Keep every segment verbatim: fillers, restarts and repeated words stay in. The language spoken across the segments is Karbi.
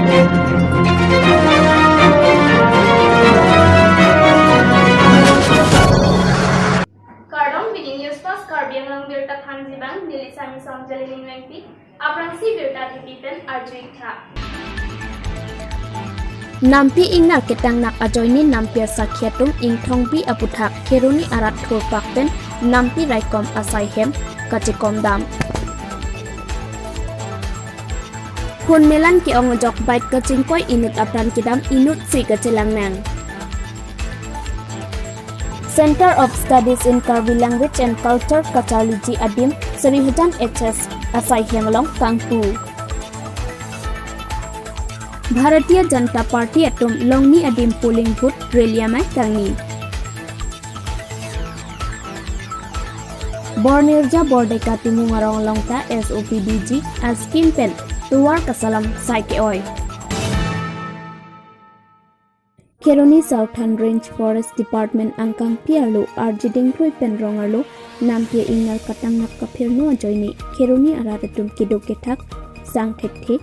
Kardom, pini News Fast Karbi Anglong birta thanji abang, neli Sami Song Jalining Wengpi, aphrangsi birta thepi pen arju-ik tha. Nampi ingnar ketangnak ajoine nampi asakhi atum ingthongpi aputhak Kheroni arat thurpak pen nampi raikom asai hem kachekom dam. Hun melan ke-ong ajok bike kachingkoi inut apran kedam inutsi kachelang nang. Center of Studies in Karbi Language and Culture kacharliji adim Sarihajan H S asai hem along kangpu. Bharatiya Janata Party atum Longni adim polling booth rally amei kangni. Bornirja Bordeka Timung Arong along ta S O P D G ascheme pen tovar kasalam sai ke-oi. Kheroni Southern Range Forest Department angkangpi arlo arjiding kroi pen rong arlo nampi ingnar ketangnak kaphirno ajoine Kheroni arat atum kedo kethak sang thekthe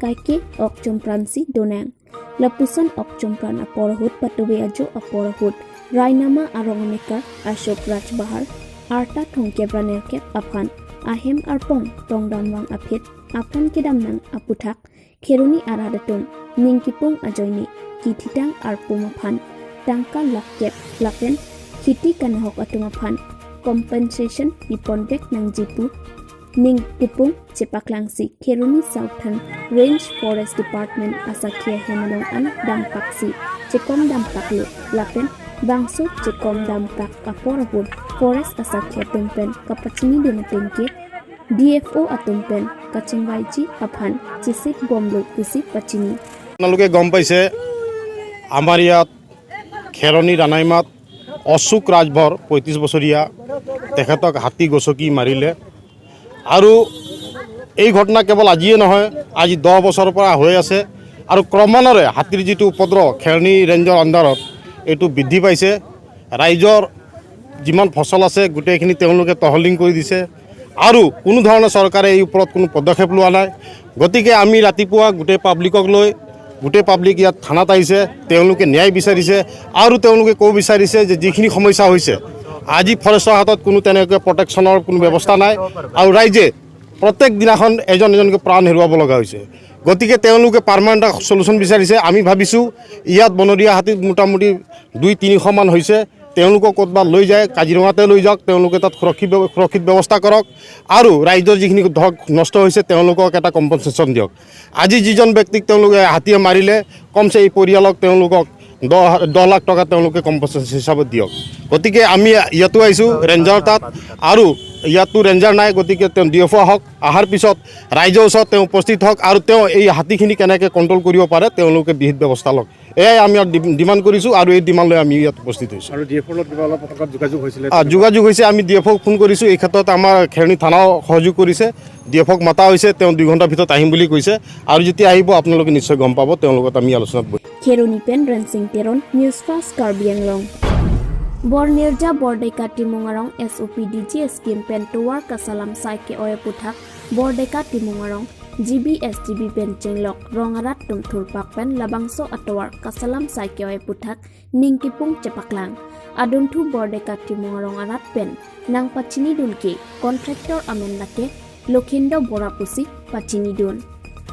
kaike ok chompransi donang. Lapuson ok chompran apor ahut patuve ajo apor ahut Rainama arong amekar Ashok Rajbahar arta thomkep ra nerkep aphan ahem arpong tongdamvang aphi apran kedam nang aputhak Kheroni arat atum ning kipung ajoine kithitang arpum aphan tangka lakh kep lapen khiti kanahok atum aphan compensation piponvek nangji pu ning kipung chepaklangsi Kheroni Southern Range Forest Department asakhi ahem along an dampaksi chekom dampaklo lapen bangso chekom dampak apor ahut forest asakhi atum pen kapachinidun ateng ke D F O atum pen kachingvaiji aphan chisip bomlo pusi pachini. আপোনালোকে গম পাইছে, আমাৰ ইয়াত খেৰণি ৰাণাইমাত অশোক ৰাজভৰ পঁয়ত্ৰিশ বছৰীয়া, তেখেতক হাতী গচকি মাৰিলে। আৰু এই ঘটনা কেৱল আজিয়ে নহয়, আজি দহ বছৰৰ পৰা হৈ আছে। আৰু ক্ৰমান্বয়ে হাতীৰ যিটো উপদ্ৰৱ খেৰণি ৰেঞ্জৰ আণ্ডাৰত এইটো বৃদ্ধি পাইছে। ৰাইজৰ যিমান ফচল আছে গোটেইখিনি তেওঁলোকে তহলিং কৰি দিছে আৰু কোনো ধৰণে চৰকাৰে এই ওপৰত কোনো পদক্ষেপ লোৱা নাই। গতিকে আমি ৰাতিপুৱা গোটেই পাব্লিকক লৈ, গোটেই পাব্লিক ইয়াত থানাত আহিছে, তেওঁলোকে ন্যায় বিচাৰিছে আৰু তেওঁলোকে ক'ব বিচাৰিছে যে যিখিনি সমস্যা হৈছে, আজি ফৰেষ্টৰ হাতত কোনো তেনেকৈ প্ৰটেকশ্যনৰ কোনো ব্যৱস্থা নাই আৰু ৰাইজে প্ৰত্যেক দিনাখন এজন এজনকৈ প্ৰাণ হেৰুৱাব লগা হৈছে। গতিকে তেওঁলোকে পাৰ্মানেণ্ট এটা চলিউশ্যন বিচাৰিছে। আমি ভাবিছোঁ ইয়াত বনৰীয়া হাতী মোটামুটি দুই তিনিশ মান হৈছে, তেওঁলোকক ক'ৰবাত লৈ যায়, কাজিৰঙাতে লৈ যাওক, তেওঁলোকে তাত সুৰক্ষিত ব্যৱ-, সুৰক্ষিত ব্যৱস্থা কৰক আৰু ৰাইজৰ যিখিনি ধৰক নষ্ট হৈছে তেওঁলোকক এটা কম্পেনচেশ্যন দিয়ক। আজি যিজন ব্যক্তিক তেওঁলোকে হাতীয়ে মাৰিলে, কমচে এই পৰিয়ালক তেওঁলোকক দহ, দহ লাখ টকা তেওঁলোকে কম্পেনচেশ্যন হিচাপত দিয়ক। গতিকে আমি ইয়াতো আহিছোঁ ৰেঞ্জাৰৰ তাত আৰু ইয়াতো ৰেঞ্জাৰ নাই, গতিকে তেওঁ ডি এফ অ' আহক, অহাৰ পিছত ৰাইজৰ ওচৰত তেওঁ উপস্থিত হওক আৰু তেওঁ এই হাতীখিনি কেনেকৈ কণ্ট্ৰল কৰিব পাৰে তেওঁলোকে বিহিত ব্যৱস্থা লওক। এয়াই আমি ইয়াত ডিম-, ডিমাণ্ড কৰিছোঁ আৰু এই ডিমাণ্ড লৈ আমি ইয়াত উপস্থিত হৈছোঁ। আৰু ডি এফ অ'ৰ লগত কিবা অলপ আগত যোগাযোগ হৈছিলে? আ, যোগাযোগ হৈছে, আমি ডি এফ অ'ক ফোন কৰিছোঁ, এই ক্ষেত্ৰত আমাৰ খেৰণি থানাও সহযোগ কৰিছে। ডি এফ অ'ক মাতা হৈছে, তেওঁ দুই ঘণ্টাৰ ভিতৰত আহিম বুলি কৈছে আৰু যেতিয়া আহিব আপোনালোকে নিশ্চয় গম পাব, তেওঁৰ লগত আমি আলোচনাত বহিম। Kheroni pen Rensing Teron, News Fast Karbi Anglong. Bornirja Bordeka Timung Arong S O P D G scheme pen tovar kasalam sai ke-oi aputhak Bordeka Timung Arong G B S G B pen chenglok rong arat atum thurpak pen labangso atovar kasalam sai ke-oi aputhak ning kipung chepaklang. Adunthu Bordeka Timung Arong arat pen nangpachinidun ke contractor amen lake Lokhindo Bora pusi pachinidun.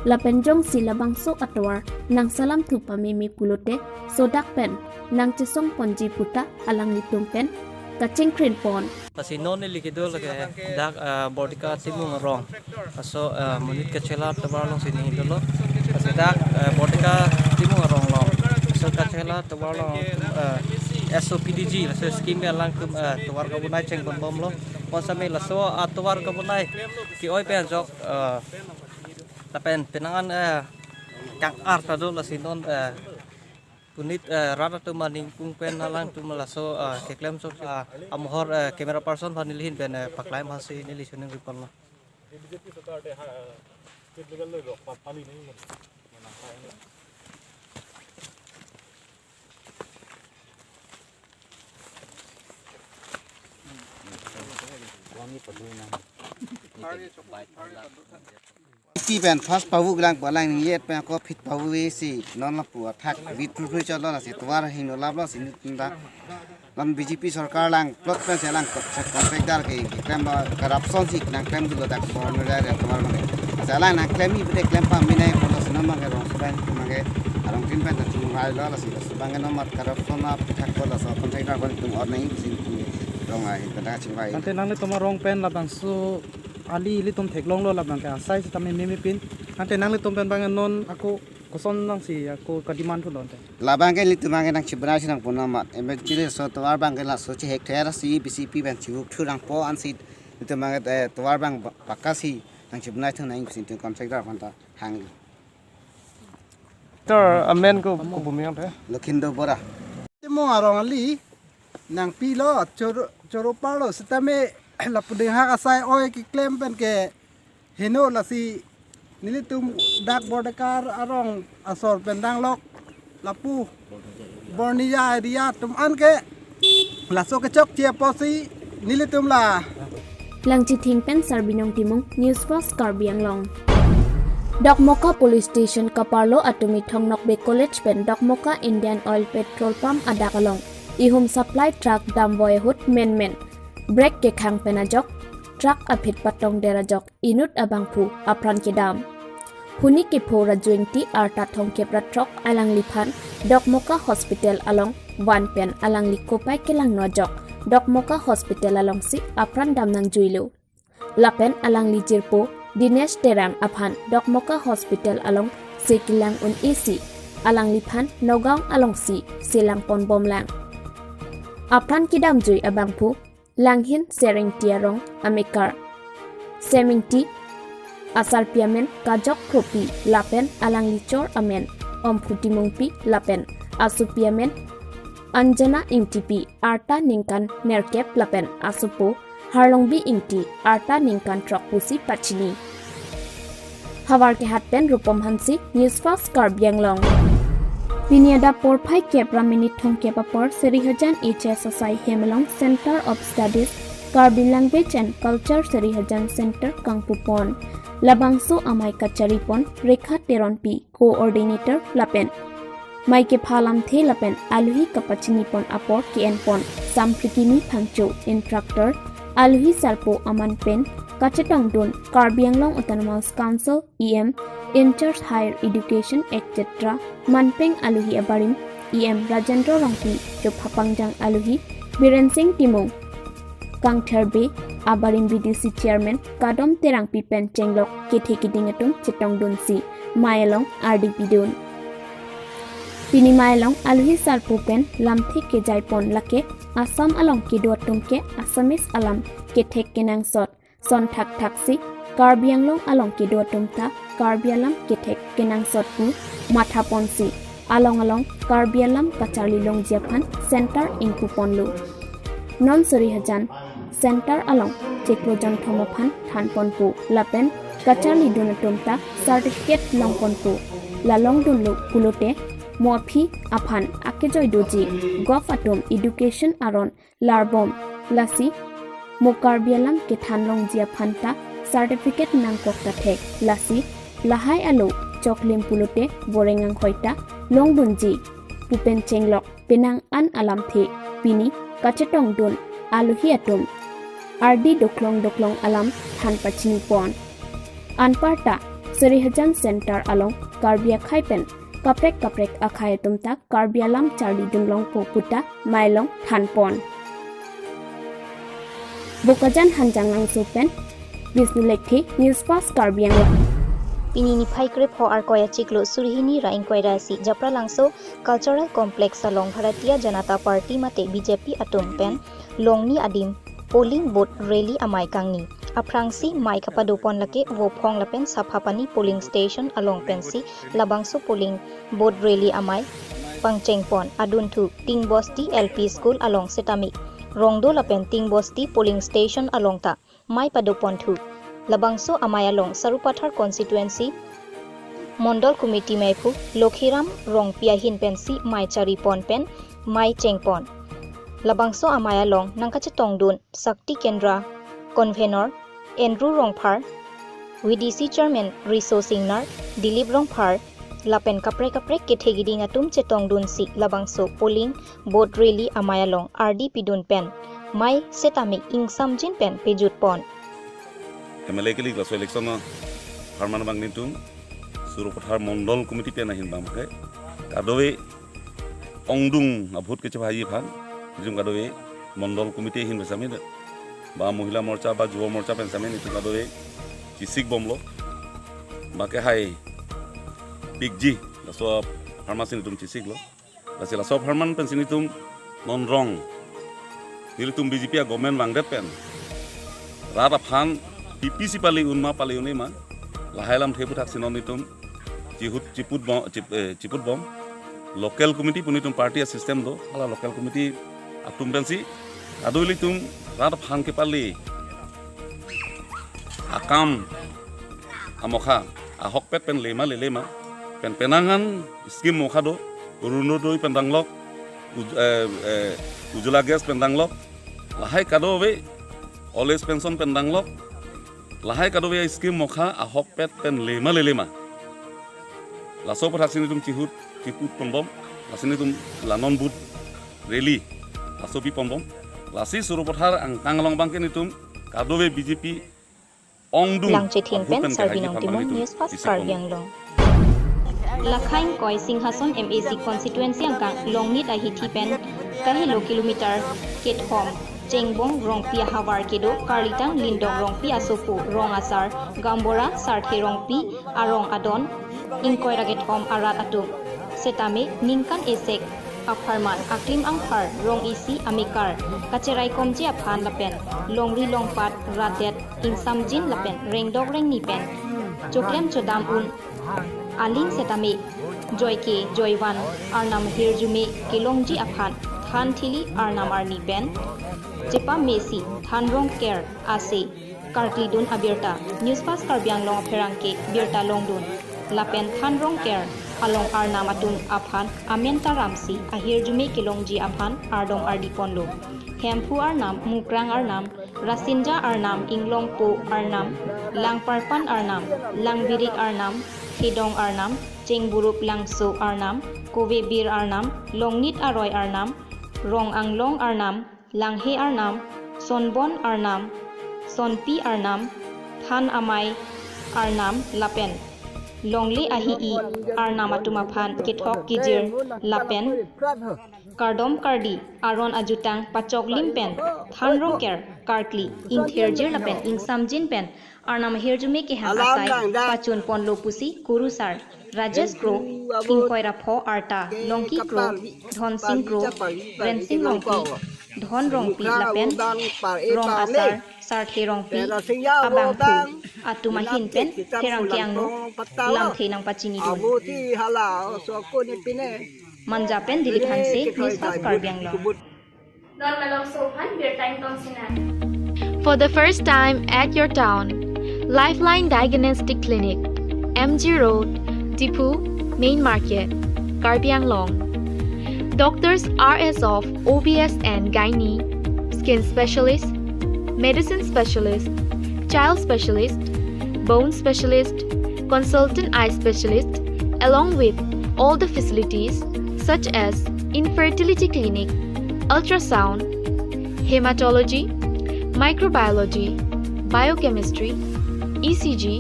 Lapen jongsi labangso atovar nangsalamthu pameme pulote sodak pen nangchesong ponji puta alanglitum pen kachingkrin pon. Lasi non neli kedo lake dak, ah, Bordeka Timung Arong. Laso, ah, monit kachela tovar alongsi neli dolo. Lasi dak, ah, Bordeka Timung Arong along, laso kachela tovar along, ah, S O P D G, laso scheme alangtum, ah, tovar kabonai chengponbomlo. Bonsitame laso, ah, tovar kabonai ke-oi pen ajok, ah, lapen penang an, ah, kang-ar ta do, lasi non, ah, punit, eh, rat atum aning kung pen alangtum laso, eh, keklem sok, eh, amohor, eh, camera person aphan neli ahin pen, eh, paklai masi neli suning ripon lo. Pen first pavu lang palang niyet pen ako phit pavu si non lapu athak bit pru pru chalo lasi tovar hingno laplo si nit ta. Non B J P sorkar lang plot pen si lang ko-, contractor ke klem lo corruption si nang klem dolo dak bor no jai tovar mane. Asa lang nang klem i bede klem pamine polo sino mane rong suban mane arong tin pen ta chunghai lo lasi suban no mat corruption na thak ko laso contractor ko tum or nahi si rong ai pada chunghai. Ante nanglitum arong pen labangso ali ilitum theklonglo labang ke asai sitame meme pin. Ante nanglitum pen bang non ako koson nang si ako kadiman thu lonte. Labang ke ilitum bang ke nang chibra si nang puna mat. Eventually so tovar bang ke laso chihek ther si B J P bang chihuk thu rang po an si ilitum bang ke, eh, tovar bang ba-, baka si nang chibra thang nang si contractor panta hang. Tor amen ko ko bumi ang te. Lokhindo Bora. Temo arong ali nang pilo choro choro palo sitame lapu ding hak asai oi keklem pen ke heno lasi nelitum dak Bordekar arong asor pen danglok lapu Bornia area atum an ke laso kechokche apotsi nelitum la. Langchithing pen Sarbinong Timung, News Fast Karbi Anglong. Dokmoka Police Station kaparlo atumi Thong Nokbe College pen Dokmoka Indian Oil Petrol Pump adak along ihum supply truck damvoi ahut menmen brake kekhang pen ajok truck aphit patongder ajok inut abangphu apran kedam. Huni kepho Raju Ingti arta thomkep ra throk alangliphan Dokmoka Hospital along van pen alangli kopai kelangno ajok Dokmoka Hospital alongsi apran dam nangjuilo. Lapen alangli jirpo Dinesh Terang aphan Dokmoka Hospital alongsi kelang un-e si alangliphan Nagaon alongsi selang ponbomlang. Apran kedamjui abangphu Langhin Sering Tiarong amekar Semingti asarpi amen Kajok Kropi lapen alangli chor amen Omphu Timungpi lapen asopi amen Anjana Ingtipi arta ningkan nerkep lapen asopo Harlongbi Ingti arta ningkan throk pusi pachini. Havar kehat pen Rupom Hansi, News Fast Karbi Anglong. Pini adap porphai kep ra minute thomkep apor Srihajan H S asai hem along Center of Studies Karbi Language and Culture Srihajan Center kangpupon. Labangso amei kacharipon Rekha Teronpi, Coordinator lapen mei kepha lamthe lapen alohi kapachinipon apor ke-enpon Samprikimi Phangcho, Instructor, alohi sarpo aman pen kachetongdun Karbi Anglong Autonomous Council E M, In-charge Higher Education, et cetera manpeng alohi abarim E M Rajendra Rongpi, chophapangjang alohi Biren Sing Timung, kangtherbe abarim B D C Chairman Kadom Terangpi pen chenglok kethe keding atum chetongdunsi mei along ardi pidun. Pini mei along alohi sarpo pen lamthe kejaipon lake Assam along kedo atum ke Assamese alam kethek kenangsot son thakthaksi Karbi Anglong along kedo atum ta Karbi alam kethek kenangsot pu mathaponsi along along Karbi alam kacharli longji aphan center ingpuponlo. Non Srihajan center along chiklo jangthom aphan thanponpo lapen kacharlidun atum ta certificate longponpo. La longdunlo pulote mo aphi aphan akejoi doji, govt atum education aron larbom, lasi mo Karbi alam kethan longji aphan ta certificate nangkok ta thek, lasi lahai alo choklim pulote boreng anghoi ta longdunji pu pen chenglok penang an alamthe pini kachetongdun alohi atum ardi doklong doklong alam than pachinipon. Anparta Srihajan center along Karbi akhei pen kaprek kaprek akhei atum ta Karbi alam charlidun longpo puta mei along thanpon. Bokajan Hanjanglangso pen Bisnu Lekthe, News Fast Karbi Anglong. Pini niphai krepho Arkoi achiklo surhini ra ingkoi ra isi Japralangso Cultural Complex along Bharatiya Janata Party mate B J P atum pen longni adim polling booth rally amei kangni. Aphrangsi mei kapadopon lake Vophong lapen Saphapani polling station along pensi labangso polling booth rally amei pangchengpon. Adunthu Tingbosti L P School along setame Rongdo lapen Tingbosti polling station along ta mei padoponthu. Labangso amei along Sarupathar constituency Mondol Committee meiphu Lokhiram Rongpi ahin pensi mei charipon pen mei chengpon. Labangso amei along nangkachetongdun Shakti Kendra convener Andrew Rongphar, V D C Chairman Riso Singnar, Dilip Rongphar, lapen kaprek kaprek kethe keding atum chetongdunsi labangso polling booth rally amei along ardi pidun pen mei setame ingsamjin pen pejutpon. M L A kili laso election apharman abang nelitum Sarupathar Mondol Committee pen ahin abang ke kadokave ongdung a-vote kechephaji aphan nelitum kadokave Mondol Committee ahin pen sami de, ba Mohila Morcha ba Yuva Morcha pen sami nelitum kadokave chesik bomlo, ba kehai pikji, laso apharman si nelitum chesiklo. Lasi laso apharman pensi nelitum non rong, nelitum B J P a-government vangdet pen rat aphan P P C pale un ma pale un-e ma, lahai alamthe aphuthaksi non nelitum chihut chiput bom, chip, eh, chiput bom. Local committee pu nelitum party a-system do, hala local committee atum pensi kadokave nelitum rat aphan kepale akam amokha ahokpet pen lema lelema, pen penang an scheme mokha do, Orunodoi pen danglok, Uj-, eh, eh, Ujjwala Gas pen danglok, lahai kadokave old age pension pen danglok, lahai kadokave scheme mokha ahokpet pen lema lelema. Laso aphuthaksi nelitum chihut chiput ponbom, lasi nelitum la non booth rally laso pipon bom. Lasi Sarupathar angkang along abang ke nelitum kadokave B J P ongdung Langchething a-vote pen pen Sarbinong kehai Timung, apharman nelitum News Fast chesikpon. Karbi Anglong. Lakhaing Koi Singhason M A C constituency angkang Longnit ahithi pen kahelo kilometer kethom Chengbong Rongpi ahavar kedo Karlitang Lindong Rongpi asopo rong asar Gambora Sarthe Rongpi arong adon ingkoi ra kethom arat atum. Setame ningkan esek apharman aklim angphar rong isi amekar kacheraikomji aphan lapen longri longpat rat det ingsamjin lapen rengdok rengni pen choklem chodam un aling setame joike joivan arnam ahirjume kelongji aphan than thili arnam arni pen chepamesi than rongker ase karklidun abirta News Fast Karbi Anglong apherangke birta longdun. Lapen than rongker along arnam atum aphan amen taramsi ahirjume kelongji aphan ardom ardi ponlo. Hemphu arnam, Mukrang arnam, Rasinja arnam, Inglongpo arnam, Langparpan arnam, Langbirik arnam, Thedong arnam, Chengburup Langso arnam, Kovebir arnam, Longnit aroi arnam, Rong Anglong arnam, Langhe arnam, Sonbon arnam, Sonpi arnam, Than Amei arnam lapen longle ahi-i arnam atum aphan kethok kejir lapen kardom kardi aron ajutang pachoklim pen than rongker karkli ingthirjir lapen ingsamjin pen arnam ahirjume kehang asai pachun ponlo pusi kurusar Rajesh Kro, ingkoi ra pho arta Longki Kro, Dhonsing Kro, Rensing Rongpi, Dhon Rongpi lapen rong asar Sarthe Rongpi abangphu atum ahin pen pherangke angno lamthe nangpachinidun. Manja pen Dilip Hanse, News Fast Karbi Anglong. Don malom sophan birta ingtong sinar. For the first time at your town, Lifeline Diagnostic Clinic, M G Road, Diphu, Main Market, Karbi Anglong. Doctors are as of O B S and Gynae, skin specialist, medicine specialist, child specialist, bone specialist, consultant eye specialist, along with all the facilities such as infertility clinic, ultrasound, hematology, microbiology, biochemistry, E C G,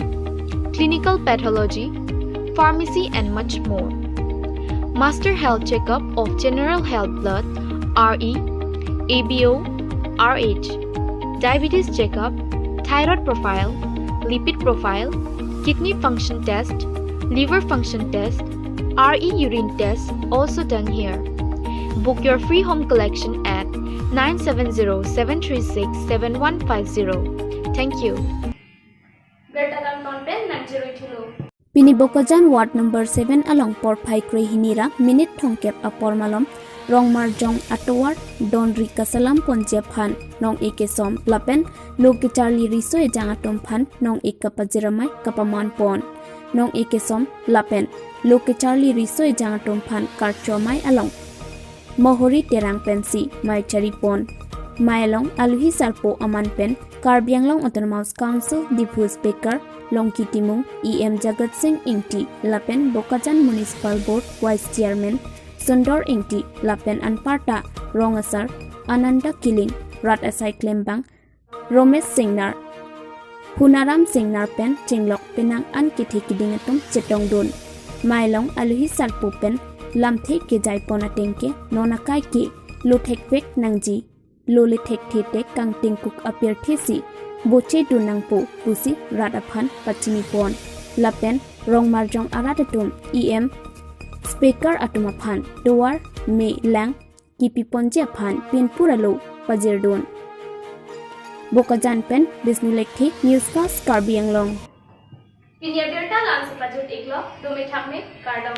clinical pathology, pharmacy, and much more. Master health checkup of general health blood, R E, A B O, R H, diabetes checkup, thyroid profile, lipid profile, kidney function test, liver function test, R E urine test also done here. Book your free home collection at nine seven zero seven three six seven one five zero. Thank you. Birta kangton pen nangcherui thulo. Pini Bokajan Ward number seven along porphai krehini ra minute thomkep apor malom Rongmarjong atovar donri kasalam ponji aphan nong-e kesom lapen lo kecharli riso ejang atum aphan nong-e kapajir amei kapaman pon. Nong-e kesom lapen lo kecharli riso ejang atum aphan karcho amei along Mohori Terang pensi mei chari pon. Mei along aluhi sarpo aman pen Karbi Anglong Autonomous Council Diphu Speaker Longki Timung, E M Jagat Sing Engti lapen Bokajan Municipal Board Vice Chairman Sundor Engti lapen anparta rong asar Ananda Killing, rat asai klembang Romesh Singnar, Hunaram Singnar pen chenglok penang an kethe keding atum chetongdun. Mailong aluhi sarpo pen lamthe kejai pon ateng ke non akai ke lo thekvek nangji, lo le thekthe tek kangtingkuk apirthe si boche dun nangpo pusi rat aphan pachini pon. Lapen rong marjong arat atum E M Speaker atum aphan tovar me lang kipi ponji aphan pinpur alo pajirdun. Bokajan pen Bisnu Lekthe, News Fast Karbi Anglong. Pini abirta la-ansi pajut iklo, dome thakme, kardom.